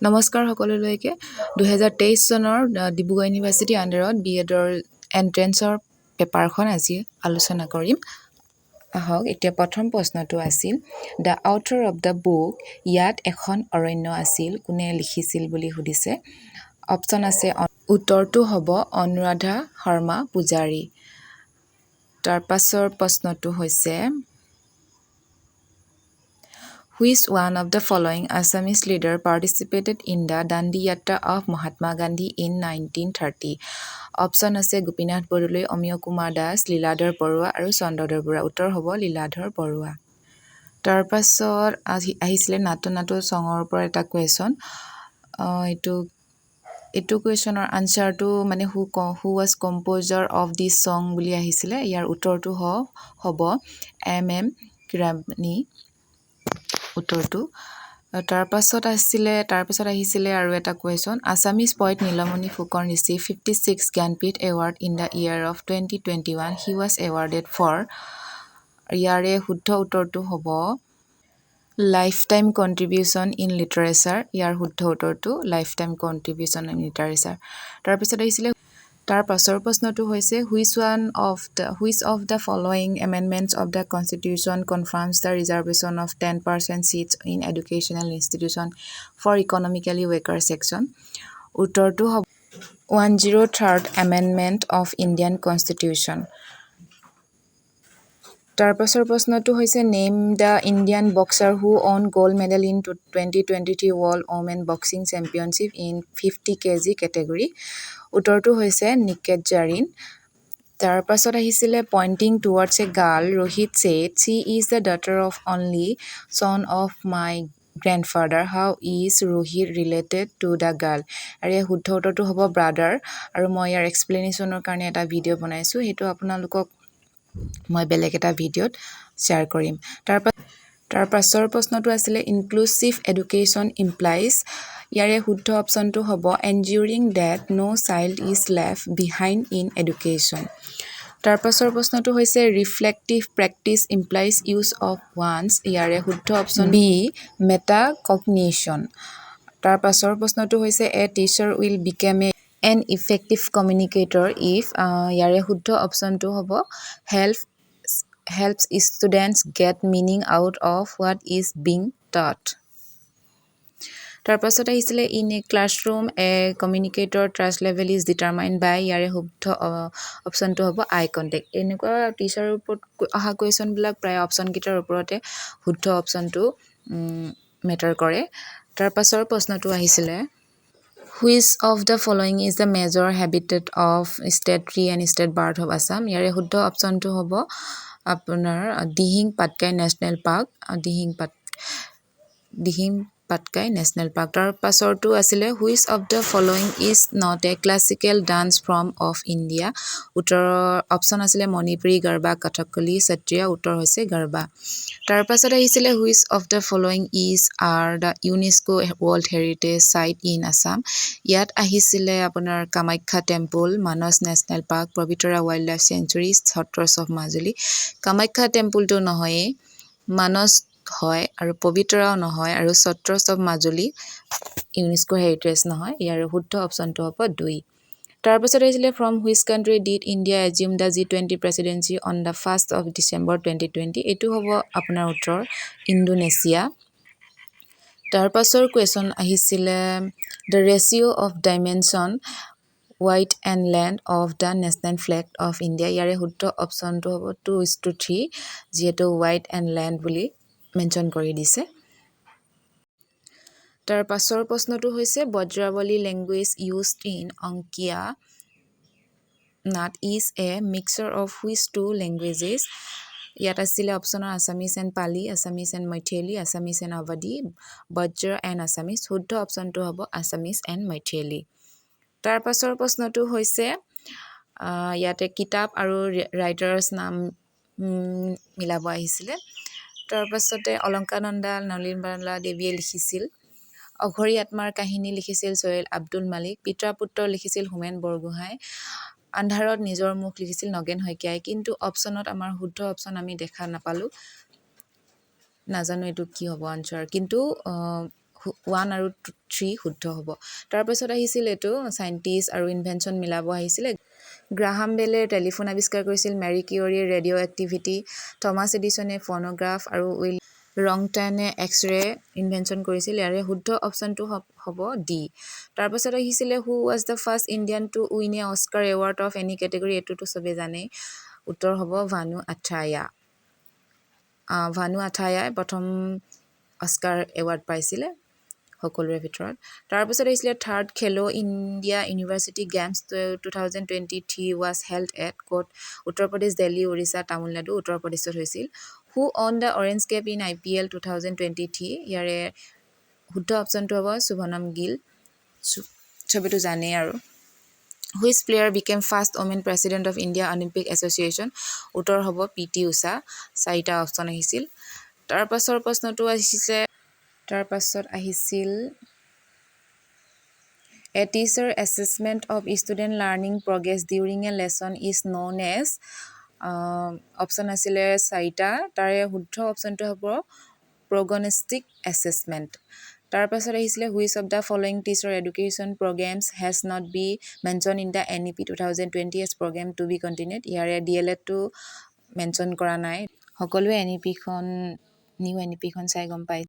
নমস্কাৰ সকলোলৈকে। 2023 চনৰ ডিব্ৰুগড় ইউনিভাৰ্চিটিৰ আণ্ডাৰত বি এডৰ এণ্ট্ৰেঞ্চৰ পেপাৰখন আজি আলোচনা কৰিম আহক। এতিয়া প্ৰথম প্ৰশ্নটো আছিল, "The author of the book ইয়াত এখন অৰণ্য আছিল" কোনে লিখিছিল বুলি সুধিছে। অপশ্যন আছে, উত্তৰটো হ'ব অনুৰাধা শৰ্মা পূজাৰী। তাৰ পাছৰ প্ৰশ্নটো হৈছে, "Which one of the following Assamese leader participated in the Dandi Yatra of Mahatma Gandhi in 1930?" Option আছে গোপীনাথ বৰদলৈ, অমিয় কুমাৰ দাস, লীলাধৰ বৰুৱা আৰু চন্দ্ৰধৰ বৰুৱা। উত্তৰ হ'ব লীলাধৰ বৰুৱা। তাৰপাছত আহিছিলে নাটো নাটো চঙৰ ওপৰত এটা কুৱেশ্যন। এইটো কুৱেশ্যনৰ আনচাৰটো মানে "Who was composer of this song" বুলি আহিছিলে। ইয়াৰ উত্তৰটো হ'ব এম এম কিৰাণী উত্তৰটো। তাৰপাছত আহিছিলে আৰু এটা question, "Assamese poet Nilmani Phukan receive 56 Jnanpith Award in the year of 2021. He was awarded for" ইয়াৰে শুদ্ধ উত্তৰটো হ'ব life time contribution in literature. ইয়াৰ শুদ্ধ উত্তৰটো life time contribution in literature. তাৰপিছত আহিছিলে, তাৰ পাছৰ প্ৰশ্নটো হৈছে, "Which of the following amendments of the Constitution confirms the reservation of 10% seats in educational institution for economically weaker section?" উত্তৰটো হ'ব 103rd amendment of Indian Constitution. তাৰ পাছৰ প্ৰশ্নটো হৈছে, "Name the Indian boxer who won gold medal in 2023 World Women Boxing Championship in 50 kg category." উত্তৰটো হৈছে নিকেত জাৰিন। তাৰ পাছত আহিছিলে, "Pointing towards a girl, Rohit said, 'She is the daughter of only son of my grandfather. How is Rohit related to the girl?" আৰু ইয়াৰ শুদ্ধ উত্তৰটো হ'ব brother. আৰু মই ইয়াৰ এক্সপ্লেনেশ্যনৰ কাৰণে এটা ভিডিঅ' বনাইছোঁ, সেইটো আপোনালোকক মই বেলেগ এটা ভিডিঅ'ত শ্বেয়াৰ কৰিম। তাৰ পাছৰ প্ৰশ্নটো আছিলে, "Inclusive education implies" ইয়াৰে শুদ্ধ অপশ্যনটো হ'ব ensuring that no child is left behind in education. তাৰ পাছৰ প্ৰশ্নটো হৈছে, "Reflective practice implies use of one's" ইয়াৰে শুদ্ধ অপশ্যন বি, মেটাকগনিশ্যন। তাৰ পাছৰ প্ৰশ্নটো হৈছে, "A teacher will become an effective communicator if" ইয়াৰে শুদ্ধ অপশ্যনটো হ'ব helps students get meaning out of what is being taught. তাৰপাছত আহিছিলে, "In a classroom, a communicator trust level is determined by" ইয়াৰে শুদ্ধ অপশ্যনটো হ'ব আই কণ্টেক্ট। এনেকুৱা টিচাৰৰ ওপৰত অহা কুৱেশ্যনবিলাক প্ৰায় অপশ্যনকেইটাৰ ওপৰতে শুদ্ধ অপশ্যনটো মেটাৰ কৰে। তাৰ পাছৰ প্ৰশ্নটো আহিছিলে, "Which of the following is the major habitat of state tree and state bird of Assam?" ইয়াৰে শুদ্ধ অপশ্যনটো হ'ব আপোনাৰ Dihing Patkai national park, Dihing Patkai national park. তাৰ পাছৰটো আছিলে, "Which of the following is not a classical dance form of India?" উত্তৰৰ option আছিলে মণিপুৰী, গাৰ্বা, কথকলি, সত্ৰীয়া। উত্তৰ হৈছে গাৰ্বা। তাৰ পাছত আহিছিলে, "Which of the following is are the UNESCO World Heritage Site in Assam?" ইয়াত আহিছিলে আপোনাৰ Kamakhya temple, Manas national park, Pobitora wild life sanctuary, সত্ৰছ of Majuli. Kamakhya টেম্পলটো নহয়েই, মানস হয় আৰু পবিতৰাও নহয় আৰু সত্ৰছ অফ মাজুলী ইউনেস্কো হেৰিটেজ নহয়। ইয়াৰ শুদ্ধ অপশ্যনটো হ'ব দুই। তাৰপাছত আহিছিলে, "From which country did India assume the G20 presidency on the 1st of December 2020?" এইটো হ'ব আপোনাৰ উত্তৰ ইণ্ডোনেছিয়া। তাৰ পাছৰ কুৱেশ্যন আহিছিলে, "The ratio of dimension width and length of the national flag of India" ইয়াৰে শুদ্ধ অপশ্যনটো হ'ব 2:3, যিহেতু ৱিডথ এণ্ড লেন্থ বুলি মেনশ্যন কৰি দিছে। তাৰ পাছৰ প্ৰশ্নটো হৈছে, "Brajavali language used in Ankiya Naat is a mixture of which two languages?" ইয়াত আছিলে অপশ্যনৰ Assamese and Pali, Assamese and Maithili, Assamese and Awadhi, Braj and Assamese. শুদ্ধ অপশ্যনটো হ'ব আছামিজ এণ্ড মৈথিলী। তাৰ পাছৰ প্ৰশ্নটো হৈছে, ইয়াতে কিতাপ আৰু ৰাইটাৰ্ছ নাম মিলাব আহিছিলে। তাৰপাছতে অলকানন্দা নলিনীবালা দেৱীয়ে লিখিছিল। অঘৰী আত্মাৰ কাহিনী লিখিছিল চৈয়দ আব্দুল মালিক। পিতা পুত্ৰ লিখিছিল হোমেন বৰগোহাঁই। আন্ধাৰত নিজৰ মুখ লিখিছিল নগেন শইকীয়াই। কিন্তু অপশ্যনত আমাৰ শুদ্ধ অপশ্যন আমি দেখা নাপালোঁ। নাজানো এইটো কি হ'ব আনচাৰ, কিন্তু ওৱান আৰু থ্ৰী শুদ্ধ হ'ব। তাৰপাছত আহিছিল এইটো চাইণ্টিষ্ট আৰু ইনভেনশ্যন মিলাব আহিছিলে। গ্ৰাহাম বেলে টেলিফোন আৱিষ্কাৰ কৰিছিল, মেৰী কিউৰীয়ে ৰেডিঅ' এক্টিভিটি, থমাছ এডিছনে ফ'ন'গ্ৰাফ আৰু will ৰংটেনে এক্স ৰে ইনভেনশ্যন কৰিছিল। ইয়াৰে শুদ্ধ অপশ্যনটো হ'ব ডি। তাৰপাছত আহিছিলে, who was the first Indian to win a Oscar award of any category? এইটোতো চবেই জানেই। উত্তৰ হ'ব ভানু আথায়া। ভানু আথায়াই প্ৰথম অস্কাৰ এৱাৰ্ড পাইছিলে সকলোৰে ভিতৰত। তাৰপিছত আহিছিলে, third Khelo India University Games 2023 was held at ক'ত? উত্তৰ প্ৰদেশ, দিল্লী, উৰিষ্যা, তামিলনাডু। উত্তৰ প্ৰদেশত হৈছিল। Who won the orange cap in IPL 2023? ইয়াৰে শুদ্ধ অপশ্যনটো হ'ব শুভমন গিল। চবেতো জানেই আৰু। Which player became first women president of India Olympic Association? উত্তৰ হ'ব পি টি ঊষা। চাৰিটা অপশ্যন আহিছিল। তাৰ পাছৰ প্ৰশ্নটো আহিছে, তাৰ পাছত আহিছিল, a teacher assessment of student learning progress during a lesson is known as? Option আছিলে চাৰিটা। তাৰে শুদ্ধ অপশ্যনটো হ'ব প্ৰগনষ্টিক এছেচমেণ্ট। তাৰপাছত আহিছিলে, which of the following teacher education programs has not be mention in the NEP 2020 as program to be continued? ইয়াৰে D L এডটো মেনশ্যন কৰা নাই। সকলোৱে এন ই পিখন, নিউ এন ই পিখন চাই গম পায়।